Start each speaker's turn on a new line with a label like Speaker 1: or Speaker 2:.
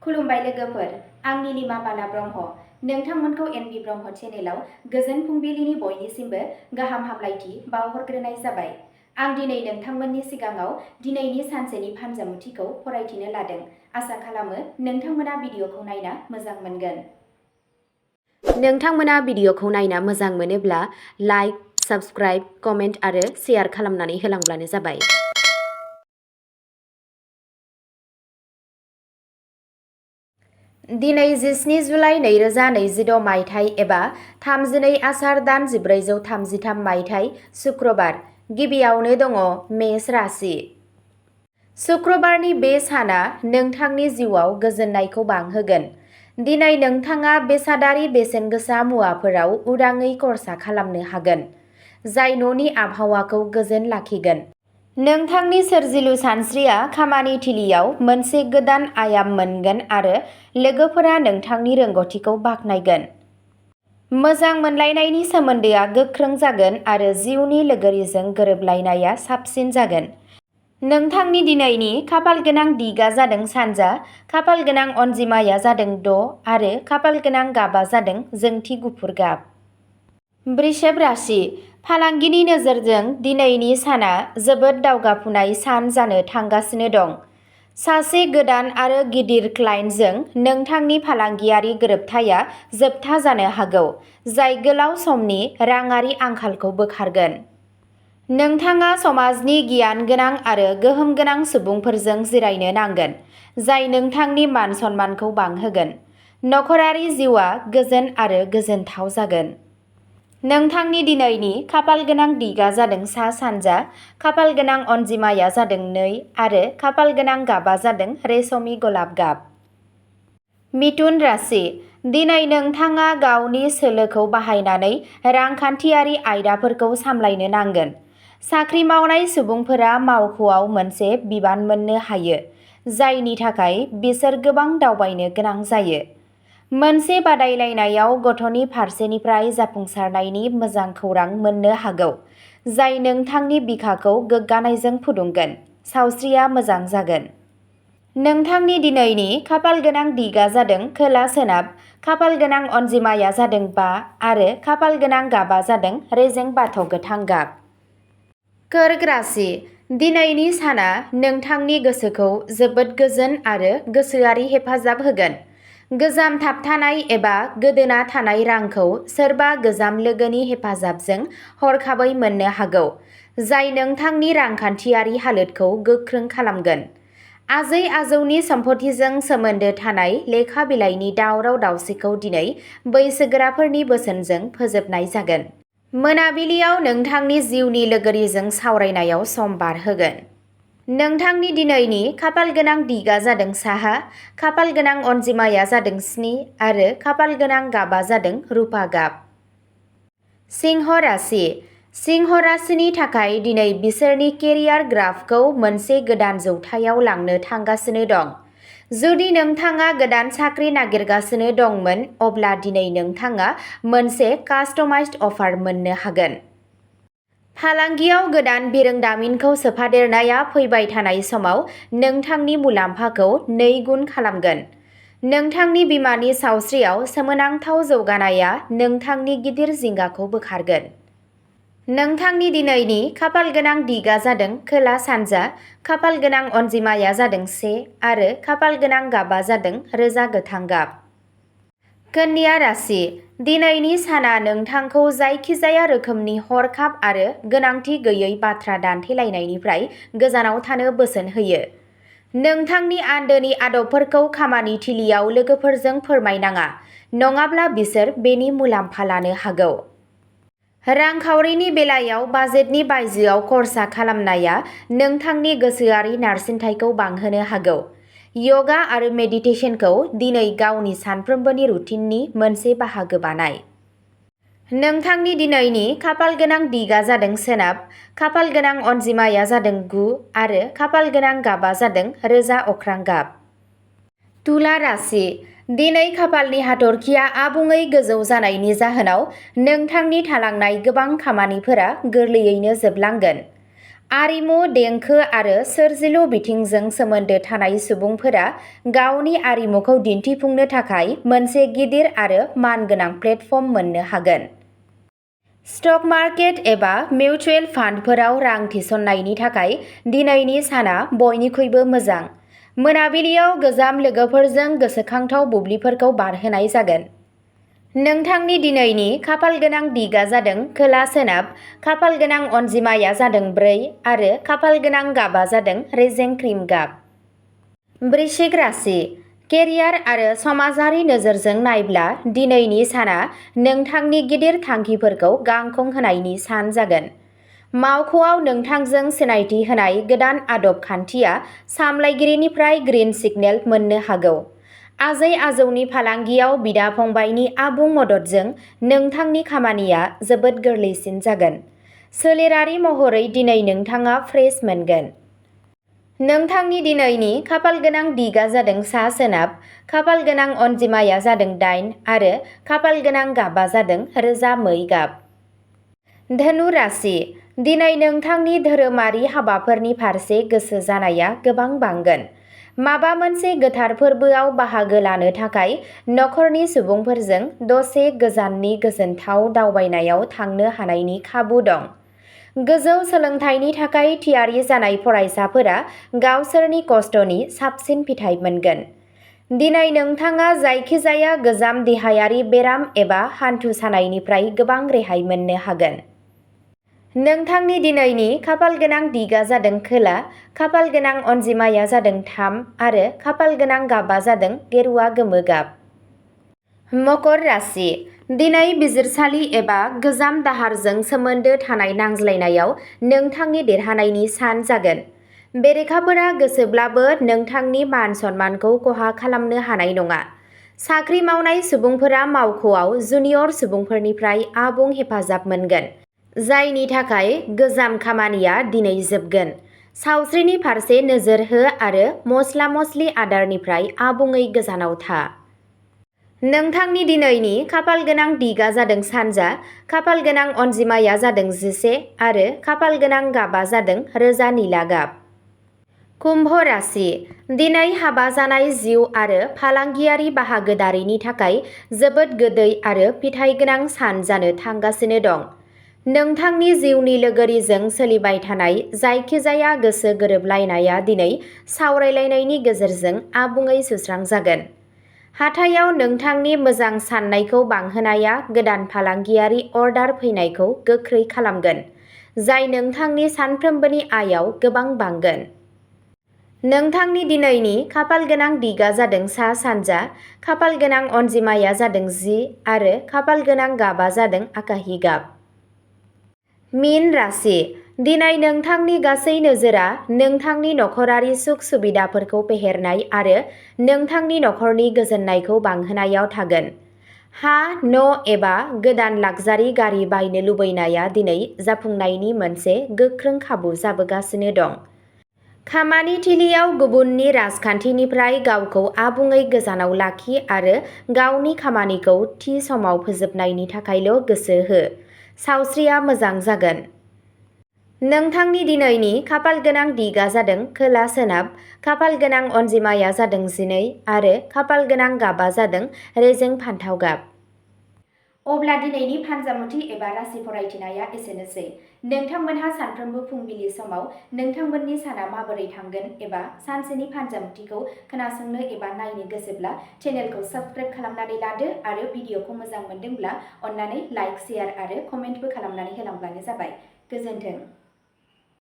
Speaker 1: खुलुमबाय लोगोफोर, आं नीलिमा बाला ब्रह्म। नोंथांमोनखौ एनबि ब्रह्म चेनेलाव गोजोन फुंबिलिनि बयनिसिमबो गाहाम हामलायथि बावहरग्रोनाय जाबाय। आं दिनै नोंथांमोननि सिगाङाव दिनैनि सानसेनि फानजामुथिखौ फरायथिनो लादों। आसा खालामो नोंथांमोना भिडिअखौ नायना मोजां मोनगोन। नोंथांमोना भिडिअखौ नायना मोजां मोनोब्ला लाइक, साबस्क्राइब, कमेन्ट आरो शेयार खालामनानै होलांब्लानो जाबाय। दिनै 17 जुलाइ 2026 मायथाइ एबा 32 आसार दान 1433 मायथाइ शुक्रबार। गिबियावनो दङ मेष राशि। शुक्रबारनि बे साना नोंथांनि जिउआव गोजोननायखौ बांहोगोन। दिनै नोंथाङा बेसादारि बेसेनगोसा मुवाफोराव उदाङै खरसा खालामनो हागोन, जाय न'नि आबहावाखौ गोजोन लाखिगोन। नोंथांनि सोरजिलु सानस्रिया खामानि थिलियाव मोनसे गोदान आयाम मोनगोन आरो लोगोफोरा नोंथांनि रोंग'थिखौ बाख्नायगोन। मोजां मोनलायनायनि सोमोन्दोआ गोख्रों जागोन आरो जिउनि लोगोरिजों गोरोबलायनाया साबसिन जागोन। नोंथांनि दिनैनि खाफालगोनां दिगा जादों सानजा, खाफालगोनां अनजिमाया जादों 6 आरो खाफालगोनां गाबा जादों जोंथि गुफुर गाब। वृषभ राशि। फालांगिनि नोजोरजों दिनैनि साना जोबोद दावगाफुनाय सान जानो थांगासिनो दं। सासे गोदान आरो गिदिर क्लाइन्टजों नोंथांनि फालांगियारि गोरोबथाया जोबथा जानो हागौ, जाय गोलाव समनि राङारि आंखालखौ बोखारगोन। नोंथाङा समाजनि गियान गोनां आरो गोहोम गोनां सुबुंफोरजों जिरायनो नांगोन, जाय नोंथांनि मान-सन्मानखौ बांहोगोन। नखरारि जिउआ गोजोन आरो गोजोनथाव जागोन। नोंथांनि दिनैनि खाफालगोनां दिगा जादों सा-सानजा, खाफालगोनां अनजिमाया जादों 2 आरो खाफालगोनां गाबा जादों रेशमि गलाब गाब। मिथुन राशि। दिनै नोंथाङा गावनि सोलोखौ बाहायनानै रांखान्थियारि आयदाफोरखौ सामलायनो नांगोन। साख्रि मावनाय सुबुंफोरा मावख'आव मोनसे बिबान मोननो हायो, जायनि थाखाय बिसोर गोबां दावबायनो गोनां जायो। मोनसे बादायलायनायाव गथ'नि फारसेनिफ्राय जाफुंसारनायनि मोजां खौरां मोननो हागौ, जाय नोंथांनि बिखाखौ गोग्गानायजों फुदुंगोन। सावस्रिया मोजां जागोन। नोंथांनि दिनैनि खाफालगोनां दिगा जादों खोला-सोनाब, खाफालगोनां अनजिमाया जादों 5 आरो खाफालगोनां गाबा जादों रेजें बाथ' गोथां गाब। कर्क राशि। दिनैनि साना नोंथांनि गोसोखौ जोबोद गोजोन आरो गोसोआरि हेफाजाब होगोन। गोजाम थाबथानाय एबा गोदोना थानाय रांखौ सोरबा गोजाम लोगोनि हेफाजाबजों हरखाबै मोननो हागौ, जाय नोंथांनि रांखान्थियारि हालोदखौ गोख्रों खालामगोन। आजै-आजौनि सम्फथिजों सोमोन्दो थानाय लेखा बिलाइनि दावराव-दावसिखौ दिनै बैसोगोराफोरनि बोसोनजों फोजोबनाय जागोन। मोनाबिलियाव नोंथांनि जिउनि लोगोरिजों सावरायनायाव सम बारहोगोन। नोंथांनि दिनैनि खाफालगोनां दिगा जादों साहा, खाफालगोनां अनजिमाया जादों 7 आरो खाफालगोनां गाबा जादों रुपा गाब। सिंह राशि। सिंह राशिनि थाखाय दिनै बिसोरनि केरियार ग्राफखौ मोनसे गोदान जौथायाव लांनो थांगासिनो दं। जुदि नोंथाङा गोदान साख्रि नागिरगासिनो दंमोन, अब्ला दिनै नोंथाङा मोनसे कास्टमाइज्ड अफार मोननो हागोन। फालांगियाव गोदान बिरोंदामिनखौ सोफादेरनाया फैबाय थानाय समाव नोंथांनि मुलाम्फाखौ 2 गुन खालामगोन। नोंथांनि बिमानि सावस्रियाव सोमोनांथाव जौगानायआ नोंथांनि गिदिर जिंगाखौ बोखारगोन। नोंथांनि दिनैनि खाफालगोनां दिगा जादों खोला-सानजा, खाफालगोनां अनजिमाया जादों 1 आरो खाफालगोनां गाबा जादों रोजा गोथां गाब। कन्या राशि। दिनैनि साना नोंथांखौ जायखिजाया रोखोमनि हरखाब आरो गोनांथि गैयै बाथ्रा दान्थेलायनायनिफ्राय गोजानाव थानो बोसोन होयो। नोंथांनि आन्दोनि आदबफोरखौ खामानि थिलियाव लोगोफोरजों फोरमायनाङा, नङाब्ला बिसोर बेनि मुलाम्फा लानो हागौ। रांखावरिनि बेलायाव बाजेटनि बायजोआव खर्सा खालामनाया नोंथांनि गोसोआरि नारसिनथायखौ बांहोनो हागौ। यगा आरो मेडिटेशनखौ दिनै गावनि सानफ्रोमबोनि रुटिननि मोनसे बाहागो बानाय। नोंथांनि दिनैनि खाफालगोनां दिगा जादों सोनाब, खाफालगोनां अनजिमाया जादों 9 आरो खाफालगोनां गाबा जादों रोजा अख्रां गाब। तुला राशि। दिनै खाफालनि हाथरखिआ आबुङै गोजौ जानायनि जाहोनाव नोंथांनि थालांनाय गोबां खामानिफोरा गोरलैयैनो जोबलांगोन। आरिमु, देंखो आरो सोरजिलु बिथिंजों सोमोन्दो थानाय सुबुंफोरा गावनि आरिमुखौ दिन्थिफुंनो थाखाय मोनसे गिदिर आरो मानगोनां प्लेटफर्म मोननो हागोन। स्टक मार्केट एबा मिउचुयेल फान्डफोराव रां थिसननायनि थाखाय दिनैनि साना बयनिख्रुइबो मोजां। मोनाबिलियाव गोजाम लोगोफोरजों गोसोखांथाव बुब्लिफोरखौ बारहोनाय जागोन। नोंथांनि दिनैनि खाफालगोनां दिगा जादों खोला-सोनाब, खाफालगोनां अनजिमाया जादों 4 आरो खाफालगोनां गाबा जादों रेजें क्रिम गाब। वृश्चिक राशि। केरियार आरो समाजारि नोजोरजों नायब्ला दिनैनि साना नोंथांनि गिदिर थांखिफोरखौ गांखं होनायनि सान जागोन। मावख'आव नोंथांजों सिनायथि होनाय गोदान आदब खान्थिया सामलायगिरिनिफ्राय ग्रीन सिगनेल मोननो हागौ। आजै-आजौनि फालांगियाव बिदा-फंबायनि आबुं मददजों नोंथांनि खामानिया जोबोद गोरलैसिन जागोन। सोलेरारि महरै दिनै नोंथाङा फ्रेश मोनगोन। नोंथांनि दिनैनि खाफालगोनां दिगा जादों सा-सोनाब, खाफालगोनां अनजिमाया जादों 8 आरो खाफालगोनां गाबा जादों रोजा मै गाब। धनु राशि। दिनै नोंथांनि धोरोमारि हाबाफोरनि फारसे गोसो जानाया गोबां बांगोन। माबा मोनसे गोथार फोरबोआव बाहागो लानो थाखाय नखरनि सुबुंफोरजों दसे गोजाननि गोजोनथाव दावबायनायाव थांनो हानायनि खाबु दं। गोजौ सोलोंथाइनि थाखाय थियारि जानाय फरायसाफोरा गावसोरनि खस्थ'नि साबसिन फिथाइ मोनगोन। दिनै नोंथाङा जायखिजाया गोजाम देहायारि बेराम एबा हान्थु सानायनिफ्राय गोबां रेहाय मोननो हागोन। नोंथांनि दिनैनि खाफालगोनां दिगा जादों खोला, खाफालगोनां अनजिमाया जादों 3 आरो खाफालगोनां गाबा जादों गेरुआ गोमो गाब। मकर राशि। दिनै बिजिरसालि एबा गोजाम दाहारजों सोमोन्दो थानाय नांज्लायनायाव नोंथांनि देरहानायनि सान जागोन। बेरेखाफोरा गोसोब्लाबो नोंथांनि मान-सन्मानखौ खहा खालामनो हानाय नङा। साख्रि मावनाय सुबुंफोरा मावख'आव जुनियर सुबुंफोरनिफ्राय आबुं हेफाजाब मोनगोन, जायनि थाखाय गोजाम खामानिया दिनै जोबगोन। सावस्रिनि फारसे नोजोर हो आरो मस्ला-मस्लि आदारनिफ्राय आबुङै गोजानाव था। नोंथांनि दिनैनि खाफालगोनां दिगा जादों सानजा, खाफालगोनां अनजिमाया जादों 11 आरो खाफालगोनां गाबा जादों रोजा निला गाब। कुम्भ राशि। दिनै हाबा जानाय जिउ आरो फालांगियारि बाहागोदारिनि थाखाय जोबोद गोदै आरो फिथाइगोनां सान जानो थांगासिनो दं। नोंथांनि जिउनि लोगोरिजों सोलिबाय थानाय जायखिजाया गोसो गोरोबलायनाया दिनै सावरायलायनायनि गेजेरजों आबुङै सुस्रांजागोन। हाथायाव नोंथांनि मोजां साननायखौ बांहोनाया गोदान फालांगियारि अर्डार फैनायखौ गोख्रै खालामगोन, जाय नोंथांनि सानफ्रोमबोनि आयाव गोबां बांगोन। नोंथांनि दिनैनि खाफालगोनां दिगा जादों सा-सानजा, खाफालगोनां अनजिमाया जादों 10 आरो खाफालगोनां गाबा जादों आकाहि गाब। मीन राशि। दिनै नोंथांनि गासै नोजोरा नोंथांनि नखरारि सुख-सुबिदाफोरखौ फेहेरनाय आरो नोंथांनि नखरनि गोजोननायखौ बांहोनायाव थागोन। हा, न' एबा गोदान लाक्जारि गारि बायनो लुबैनाया दिनै जाफुंनायनि मोनसे गोख्रों खाबु जाबोगासिनो दं। खामानि थिलियाव गुबुननि राजखान्थिनिफ्राय गावखौ आबुङै गोजानाव लाखि आरो गावनि खामानिखौ थि समाव फोजोबनायनि थाखायल' गोसो हो। सावस्रिया मोजां जागोन। नोंथांनि दिनैनि खाफालगोनां दिगा जादों खोला-सोनाब, खाफालगोनां अनजिमाया जादों 12 आरो खाफालगोनां गाबा जादों रेजें फान्थाव गाब। अब्ला दिनैनि फानजामुथि एबा राशि फरायथिनाया एसेनोसै। नोंथांमोनहा सानफ्रोमबो फुंबिलि समाव नोंथांमोननि साना माबोरै थांगोन एबा सानसेनि फानजामुथिखौ खोनासंनो एबा नायनो गोसोब्ला चेनेलखौ साबस्क्राइब खालामनानै लादो आरो भिडिअखौ मोजां मोनदोंब्ला अन्नानै लाइक, शेयार आरो कमेन्टबो खालामनानै होलांब्लानो जाबाय। गोजोन्थों।